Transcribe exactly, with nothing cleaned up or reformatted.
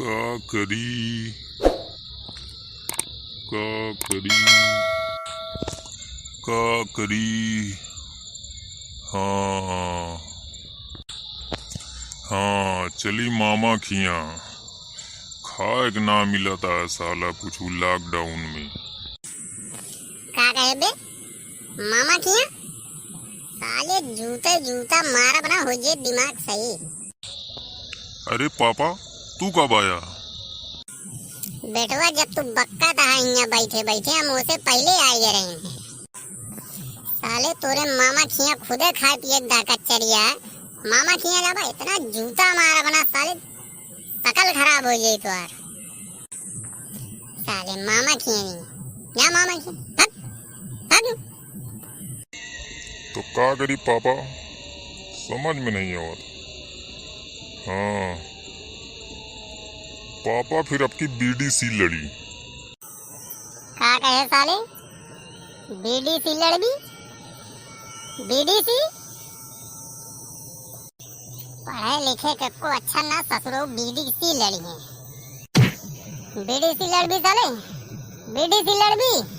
का करी, का करी, का करी? हाँ, हाँ, चली मामा खियाँ। खाएक ना मिलत है साला कुछु lockdown में। का कहे बे? मामा खियाँ? साले जूते जूता मारब ना, हो जे दिमाग सही। अरे पापा, तू कब आया? बेटवा, जब तू बक्का तहा हियाँ बैठे बैठे, हम ओसे पहिले आइ गए रहे हैं। साले तोरे मामा खियाँ खुदे खाए पिए क दाकत चरिया है। मामा खियाँ जाबा, इतना जूता मारब ना साले, सकल खराब होइ जाई तोहार। साले मामा खियाँ नहीं, जा मामा खियाँ, भाग, भाग। तो का करी पापा, समझ में नहीं आवत। हाँ, पापा फिर अबकी बीडीसी लड़ी। का कहे साले? बीडीसी लड़बी? बीडीसी? पढ़े लिखे के को अच्छा ना ससुरो बीडीसी लड़ी है। बीडीसी लड़बी साले? बीडीसी लड़बी?